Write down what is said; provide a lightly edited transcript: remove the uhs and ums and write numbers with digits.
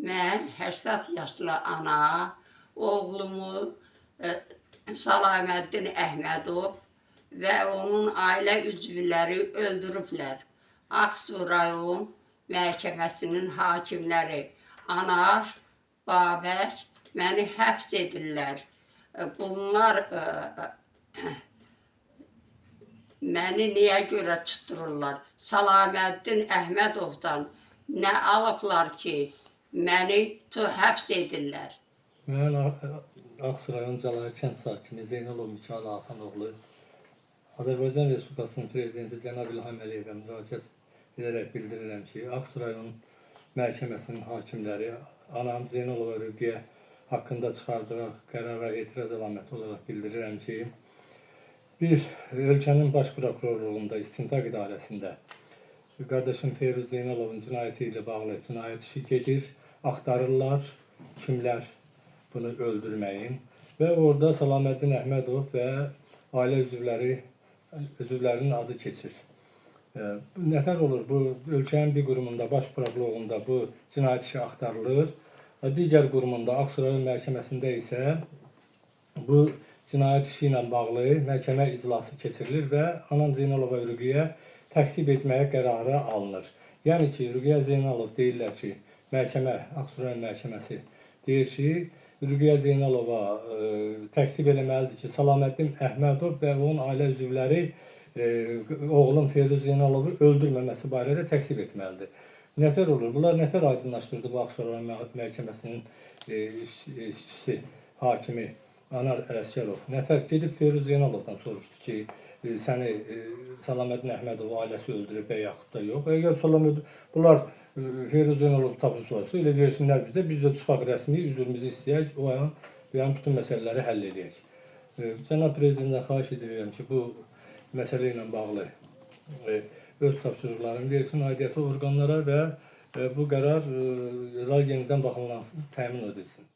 Mən 80 yaşlı ana, oğlumu Salaməddin Əhmədov və onun ailə üzvləri öldürüblər. Ağsu rayon məhkəməsinin hakimləri Anar, Babək məni həbs edirlər. Bunlar məni niyə görə tutdururlar? Salaməddin Əhmədovdan nə alıblar ki, məni həbs edirlər? Mən Ağsu rayon Cəlair kənd sakini Zeynalov Mikayıl Axanoğlu Azərbaycan Respublikasının Prezidenti cənab İlham Əliyevə müraciət edərək bildirirəm ki, Ağsu rayon məhkəməsinin hakimləri anam Zeynalova Rüqiyə haqqında çıxardığı qərara etiraz əlaməti olaraq bildirirəm ki, bir ölkənin baş prokurorluğunda, istintaq idarəsində qardaşım Feyruz Zeynalovun cinayəti ilə bağlı cinayət işi gedir, axtarırlar kimlər bunu öldürməyin və orada Salaməddin Əhmədov və ailə üzvlərinin adı keçir. Bu nətər olur? Bu ölkənin bir qurumunda, baş prokurorluğunda bu cinayət işi axtarılır. Digər qurumunda, Ağsu rayon məhkəməsində isə bu cinayət işi ilə bağlı məhkəmə iclası keçirilir və anam Zeynalova Rüqiyə təqsib etməyə qərarı alınır. Yəni ki, Rüqiyə Zeynalov deyirlər ki, məhkəmə, Ağsu rayon məhkəməsi deyir ki, Rüqiyə Zeynalova təqsib eləməlidir ki, Salaməddin Əhmədov və onun ailə üzvləri oğlum Feyruz Zeynalovu öldürməməsi barədə təqsib etməlidir. Nətər olur? Bunlar nətər aydınlaşdırdı bu Ağsu rayon məhkəməsinin işçisi, hakimi Anar Ələsgərov. Nətər gedib Feyruz Zeynalovdan soruşdu ki, səni Salaməddin Əhmədov ailəsi öldürüb və yaxud da yox. Əgər Salaməddin bunlar Feyruz Zeynalov tapıblarsa, elə versinlər bizə, biz də çıxaq rəsmi üzrümüzü istəyək, o an yəni bütün məsələləri həll eləyək. Cənab Prezidentdən xahiş edirəm ki, bu məsələ ilə bağlı öz tapşırıqlarını versin aidiyyəti orqanlara və bu qərar yenidən baxılmasını təmin edilsin.